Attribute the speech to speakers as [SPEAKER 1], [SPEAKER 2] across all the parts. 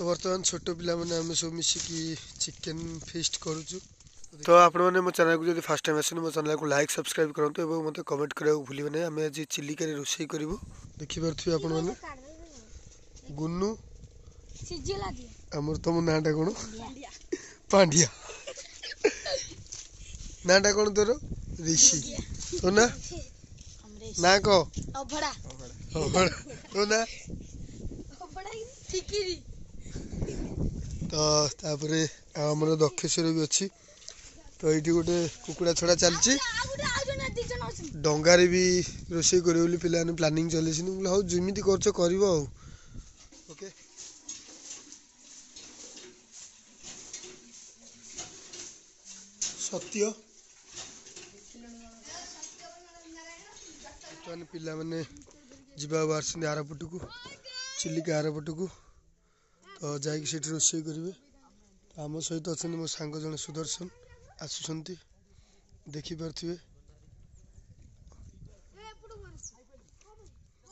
[SPEAKER 1] ତ ବର୍ତ୍ତମାନ ଛୋଟ ପିଲାମାନେ ଆମେ ସବୁ ମିଶିକି ଚିକେନ୍ ଫିଷ୍ଟ କରୁଛୁ। ତ ଆପଣମାନେ ମୋ ଚ୍ୟାନେଲକୁ ଯଦି ଫାର୍ଷ୍ଟ ଟାଇମ୍ ଆସନ୍ତି, ମୋ ଚ୍ୟାନେଲକୁ ଲାଇକ୍, ସବସ୍କ୍ରାଇବ୍ କରନ୍ତୁ ଏବଂ ମୋତେ କମେଣ୍ଟ କରିବାକୁ ଭୁଲିବେ ନାହିଁ। ଆମେ ଆଜି ଚିଲିକାରେ ରୋଷେଇ କରିବୁ। ଦେଖିପାରୁଥିବେ ଆପଣମାନେ, ଗୁନୁ ଆମର। ତମ ନାଁଟା କ'ଣ? ପାଣ୍ଡିଆ। ନାଁଟା କ'ଣ ତୋର? ঋଷି। ତୋ ନା? ନା କହ। ତୋ ନା? ତ ତାପରେ ଆମର ଦକ୍ଷେଶ୍ୱର ବି ଅଛି। ତ ଏଇଠି ଗୋଟେ କୁକୁଡ଼ା ଛଡ଼ା ଚାଲିଛି। ଡଙ୍ଗାରେ ବି ରୋଷେଇ କରିବେ ବୋଲି ପିଲାମାନେ ପ୍ଲାନିଂ ଚଲେଇଛନ୍ତି। ମୁଁ କହିଲି, ହଉ, ଯେମିତି କରୁଛ କରିବ ଆଉ। ଓକେ, ସତ୍ୟ। ବର୍ତ୍ତମାନ ପିଲାମାନେ ଯିବାକୁ ବାହାରିଛନ୍ତି ଆରପଟକୁ, ଚିଲିକା ଆରପଟକୁ। ତ ଯାଇକି ସେଠି ରୋଷେଇ କରିବେ। ତ ଆମ ସହିତ ଅଛନ୍ତି ମୋ ସାଙ୍ଗ ଜଣେ ସୁଦର୍ଶନ, ଆସୁଛନ୍ତି, ଦେଖିପାରୁଥିବେ।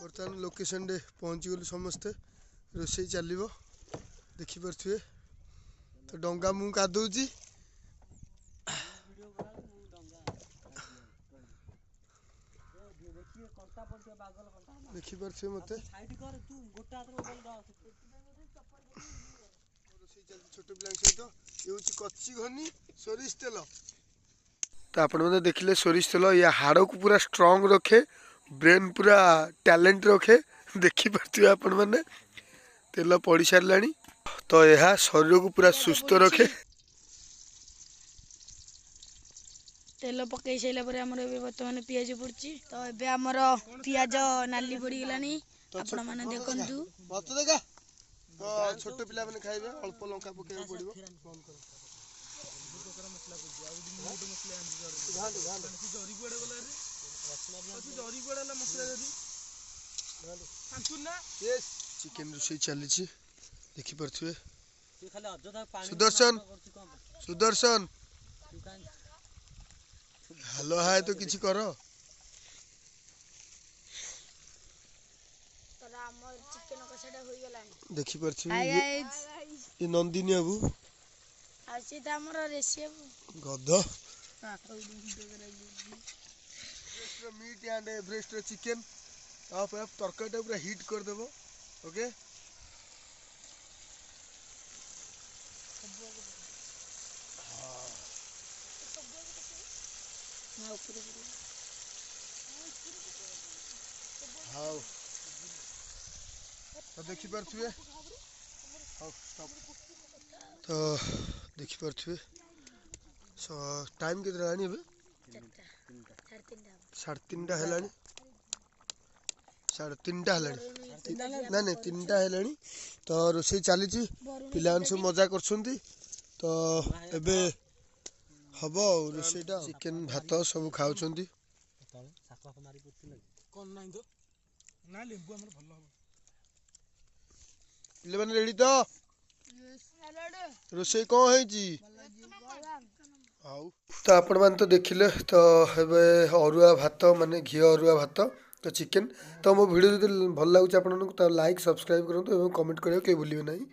[SPEAKER 1] ବର୍ତ୍ତମାନ ଲୋକେସନରେ ପହଞ୍ଚିଗଲୁ ସମସ୍ତେ। ରୋଷେଇ ଚାଲିବ, ଦେଖିପାରୁଥିବେ। ତ ଡଙ୍ଗା ମୁଁ କାଦଉଛି। ଦେଖିପାରୁଥିବେ ମୋତେ। ରୋଷେଇ ଚାଲିଛି ଛୋଟ ପିଲାଙ୍କ ସହିତ। ଏ ହେଉଛି କଚି ଘନି ସୋରିଷ ତେଲ। ତ ଆପଣମାନେ ଦେଖିଲେ, ସୋରିଷ ତେଲ ୟା ହାଡ଼କୁ ପୁରା ଷ୍ଟ୍ରଙ୍ଗ ରଖେ, ବ୍ରେନ୍ ପୁରା ଟ୍ୟାଲେଣ୍ଟ ରଖେ। ଦେଖିପାରୁଥିବେ ଆପଣମାନେ, ତେଲ ପଡ଼ି ସାରିଲାଣି। ତ ଏହା ଶରୀରକୁ ପୁରା ସୁସ୍ଥ ରଖେ।
[SPEAKER 2] ତେଲ ପକେଇ ସାରିଲା ପରେ ଆମର ଏବେ ବର୍ତ୍ତମାନ ପିଆଜ ପଡୁଛି। ତ ଏବେ ଆମର ପିଆଜ ନାଲି ପଡ଼ିଗଲାଣି, ଆପଣମାନେ ଦେଖନ୍ତୁ।
[SPEAKER 1] ମତେ ଦେଖା। ତ ଛୋଟ ପିଲାମାନେ ଖାଇବେ, ଅଳ୍ପ ଲଙ୍କା ପକେଇବାକୁ ପଡ଼ିବ। ବନ୍ଦ କର। ଘାଣ୍ଟ ଘାଣ୍ଟ।
[SPEAKER 3] ଜରି କୁଆଡ଼େ ହେଲା? ମସଲା ଜରି।
[SPEAKER 1] ଚିକେନ ରୋଷେଇ ଚାଲିଛି, ଦେଖିପାରୁଥିବେ। ସୁଦର୍ଶନ, ସୁଦର୍ଶନ, ହ୍ୟାଲୋ, ହାଏ ତ କିଛି କର।
[SPEAKER 2] ଆମର ଚିକେନ କଷାଟା ହୋଇଗଲାଣି।
[SPEAKER 1] ଦେଖିପାରୁଥିବେ, ଇଏ ନନ୍ଦିନୀ ବାବୁ।
[SPEAKER 2] ଆଉ ସିଏ ତ ଆମର ରେସି ବାବୁ।
[SPEAKER 1] ଗଧ। ମିଟ୍ ଆଣ୍ଡ ଏଭରେଷ୍ଟର ଚିକେନ, ତାପରେ ତରକାରୀଟା ପୁରା ହିଟ୍ କରିଦେବ। ଓକେ, ହଉ, ତ ଦେଖିପାରୁଥିବେ। ହଉ, ଷ୍ଟପ୍। ତ ଦେଖିପାରୁଥିବେ, ଟାଇମ୍ କେତେଟା ହେଲାଣି ଏବେ? 3:30 ହେଲାଣି। 3:30 ହେଲାଣି। ନାଇଁ ନାଇଁ, 3ଟା ହେଲାଣି। ତ ରୋଷେଇ ଚାଲିଛି, ପିଲାମାନେ ସବୁ ମଜା କରୁଛନ୍ତି। ତ ଏବେ ହବ ଆଉ ରୋଷେଇଟା। ଚିକେନ, ଭାତ ସବୁ ଖାଉଛନ୍ତି।
[SPEAKER 3] ନା, ଲେମ୍ବୁ ଆମର ଭଲ ହବ।
[SPEAKER 1] ପିଲାମାନେ ରେଡି ତ? ରୋଷେଇ କ'ଣ ହେଇଛି ଆଉ? ତ ଆପଣମାନେ ତ ଦେଖିଲେ। ତ ଏବେ ଅରୁଆ ଭାତ, ମାନେ ଘିଅ ଅରୁଆ ଭାତ, ତ ଚିକେନ। ତ ମୋ ଭିଡ଼ିଓ ଯଦି ଭଲ ଲାଗୁଛି ଆପଣମାନଙ୍କୁ, ତ ଲାଇକ୍, ସବସ୍କ୍ରାଇବ୍ କରନ୍ତୁ ଏବଂ କମେଣ୍ଟ କରିବାକୁ କେହି ଭୁଲିବେ ନାହିଁ।